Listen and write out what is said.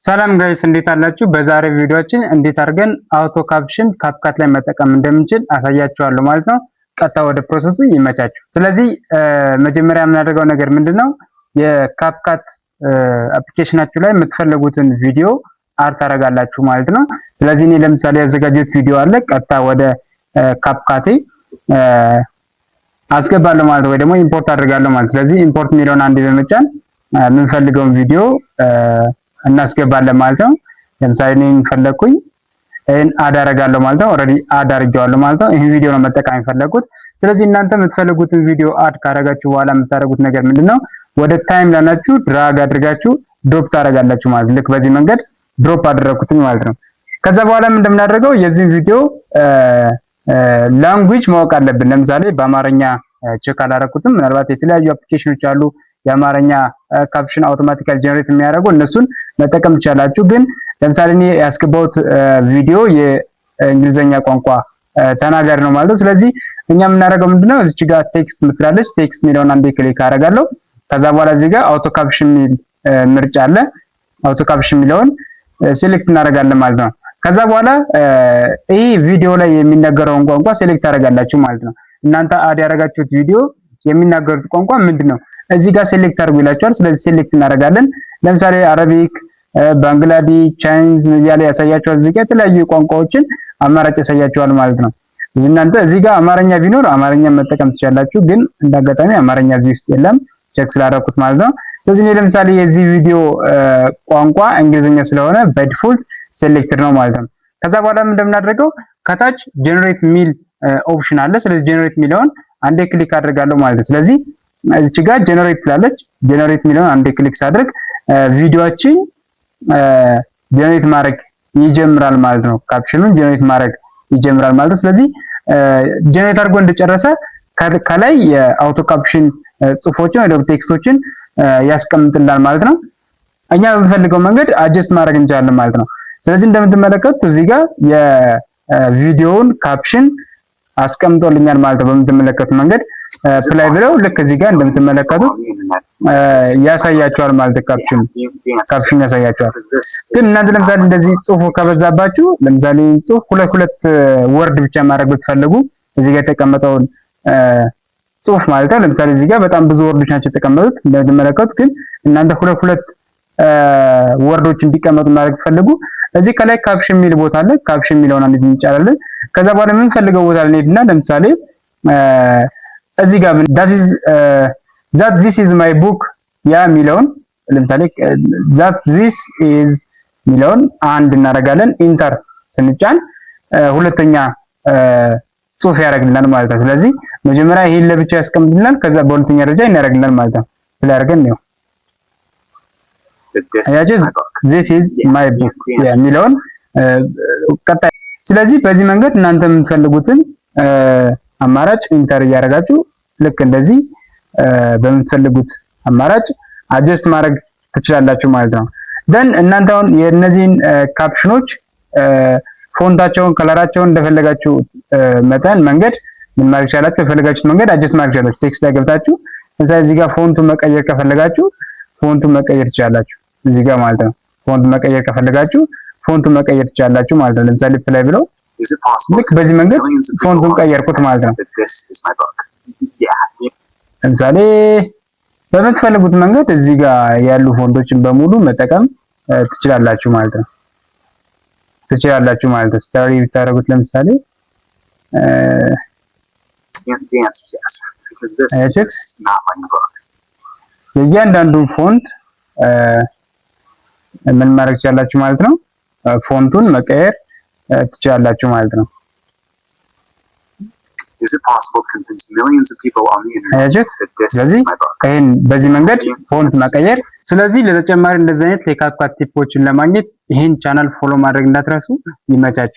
ሰላም guys፣ እንዴት አላችሁ? በዛሬ ቪዲዮአችን እንዴት አድርገን auto caption CapCut ላይ መጠቀም እንደምንችል አሳያችኋለሁ ማለት ነው። ቀጥታ ወደ process ኡ ይመቻችሁ። ስለዚህ መጀመሪያ የምናደርገው ነገር ምንድነው? የ CapCut application ኣችሁ ላይ የምትፈልጉትን ቪዲዮ add ታደርጋላችሁ ማለት ነው። ስለዚህ እኔ ለምሳሌ ያዘጋጀሁት ቪዲዮ አለ። ቀጥታ ወደ CapCut ኤ አስገባለሁ ማለት ነው፣ ወይ ደግሞ import አድርጋለሁ ማለት። ስለዚህ import የሚለውን አንዴ በመጫን የምንፈልገውን ቪዲዮ እናስገባለን ማለት ነው። ለምሳሌ እኔ ፈለግኩኝ፣ ይሄን add አደርጋለሁ ማለት ነው። Already add አድርጌዋለሁ ማለት ነው። ይሄን ቪዲዮ ነው መጠቀም የፈለግኩት። ስለዚህ እናንተ የምትፈልጉትን ቪዲዮ add ካደረጋችሁ በኋላ የምታደርጉት ነገር ምንድነው? ወደ timeline ኣችሁ drag አድርጋችሁ drop ታደርጋላችሁ ማለት ነው። ልክ በዚህ መንገድ drop አደረኩትኝ ማለት ነው። ከዛ በኋላ እንደምናደርገው የዚህን ቪዲዮ language ማወቅ አለብን። ለምሳሌ በአማርኛ check አላደረኩትም። ምናልባት የተለያዩ application ኖች አሉ የአማርኛ caption automatically generate የሚያደርጉ፣ እነሱን መጠቀም ትችላላችሁ። ግን ለምሳሌ እኔ ያስገባሁት ቪዲዮ የእንግሊዘኛ ቋንቋ ተናጋሪ ነው ማለት ነው። ስለዚህ እኛ የምናደርገው ምንድነው? እዚች ጋር text ምትላለች፣ text የሚለውን አንዴ click አደርጋለሁ። ከዛ በኋላ እዚህ ጋር auto caption የሚል ምርጫ አለ። Auto caption የሚለውን select እናደርጋለን ማለት ነው። ከዛ በኋላ ይህ ቪዲዮ ላይ የሚነገረውን ቋንቋ select ታደርጋላችሁ ማለት ነው። እናንተ add ያደረጋችሁት ቪዲዮ የሚናገሩት ቋንቋ ምንድን ነው? እዚህ ጋር select አድርጉ ይላችኋል። ስለዚህ select እናደርጋለን። ለምሳሌ Arabic፣ ባንግላዲ፣ Chinese እያለ ያሳያችኋል። እዚህ ጋር የተለያዩ ቋንቋዎችን አማራጭ ያሳያችኋል ማለት ነው። እዚህ እናንተ እዚህ ጋር አማርኛ ቢኖር አማርኛ መጠቀም ትችላላችሁ። ግን እንዳጋጣሚ አማርኛ እዚህ ውስጥ የለም፣ check ስላደረኩት ማለት ነው። ስለዚህ እኔ ለምሳሌ የዚህ ቪዲዮ ቋንቋ እንግሊዝኛ ስለሆነ by default selected ነው ማለት ነው። ከዛ በኋላ እንደምናደርገው ከታች generate ሚል option አለ። ስለዚህ generate የሚለውን አንዴ click አድርጋለሁ ማለት ነው። ስለዚህ እዚች ጋር generate ትላለች። Generate የሚለውን አንዴ click ሳደርግ ቪዲዮአችን generate ማድረግ ይጀምራል ማለት ነው። Caption ኑን generate ማድረግ ይጀምራል ማለት ነው። ስለዚህ generate አድርጎ እንደጨረሰ ከላይ የ auto caption ጽሁፎችን ወይ ደግሞ text ኦችን ያስቀምጥልናል ማለት ነው። እኛ በምንፈልገው መንገድ adjust ማድረግ እንችላለን ማለት ነው። ስለዚህ እንደምትመለከቱት እዚህ ጋር የቪዲዮውን caption አስቀምጦልኛል ማለት ነው። በምትመለከቱት መንገድ play ብለው ልክ እዚህ ጋር እንደምትመለከቱት ያሳያችኋል ማለት ነው። Caption ያሳያችኋል። ግን እናንተ ለምሳሌ እንደዚህ ጽሁፉ ከበዛባችሁ፣ ለምሳሌ ጽሁፍ ሁለት ሁለት word ብቻ ማድረግ ብትፈልጉ፣ እዚህ ጋር የተቀመጠውን ጽሁፍ ማለት ነው። ለምሳሌ እዚህ ጋር በጣም ብዙ word ኦች ናቸው የተቀመጡት እንደምትመለከቱት። ግን እናንተ ሁለት ሁለት word ኦች እንዲቀመጡ ማድረግ ፈልጉ፣ እዚህ ከላይ caption የሚል ቦታ አለ። Caption የሚለውን አንድ እንጫናለን። ከዛ በኋላ የምንፈልገው ቦታ ላይ እንሄድና ለምሳሌ እዚህ ጋር "that this is my book" ያ የሚለውን፣ ለምሳሌ "that this is" የሚለውን አንድ እናደርጋለን። Enter ስንጫን ሁለተኛ ጽሁፍ ያደርግልናል ማለት ነው። ስለዚህ መጀመሪያ ይሄን ለብቻ ያስቀምጥልናል። ከዛ በሁለተኛ ደረጃ ያደርግልናል ማለት ነው። Play አድርገን ነው፣ አያችሁ፣ "this is my book" የሚለውን ቀጣይ። ስለዚህ በዚህ መንገድ እናንተ የምትፈልጉትን አማራጭ enter እያደረጋችሁ ልክ እንደዚህ በምትፈልጉት አማራጭ adjust ማድረግ ትችላላችሁ ማለት ነው። Then እናንተ አሁን የእነዚህን caption ኖች font ኣቸውን፣ color ኣቸውን እንደፈለጋችሁ መጠን መንገድ ምን ማድረግ ይቻላችሁ? በፈለጋችሁት መንገድ adjust ማድረግ ይችላላችሁ። Text ላይ ገብታችሁ ለምሳሌ እዚህ ጋር font ኡን መቀየር ከፈለጋችሁ font ኡን መቀየር ትችላላችሁ። እዚህ ጋር ማለት ነው። Font መቀየር ከፈለጋችሁ font ኡን መቀየር ትችላላችሁ ማለት ነው። ለምሳሌ play ብለው ልክ በዚህ መንገድ font ኡን ቀየርኩት ማለት ነው። ለምሳሌ በምትፈልጉት መንገድ እዚህ ጋር ያሉ font ኦችን በሙሉ መጠቀም ትችላላችሁ ማለት ነው። Story ብታደርጉት ለምሳሌ The answer is yes, because this አያችሁት? Is not my book. የእያንዳንዱን font ምን ማድረግ ትችላላችሁ ማለት ነው። Font ኡን መቀየር ትችላላችሁ ማለት ነው። Is it possible to convince millions of people on the internet አያችሁት? That this ስለዚህ is my book? ይሄን በዚህ መንገድ font መቀየር። ስለዚህ ለተጨማሪ እንደዚህ አይነት የ CapCut tip ኦችን ለማግኘት ይህን channel follow ማድረግ እንዳትረሱ። ይመቻችሁ።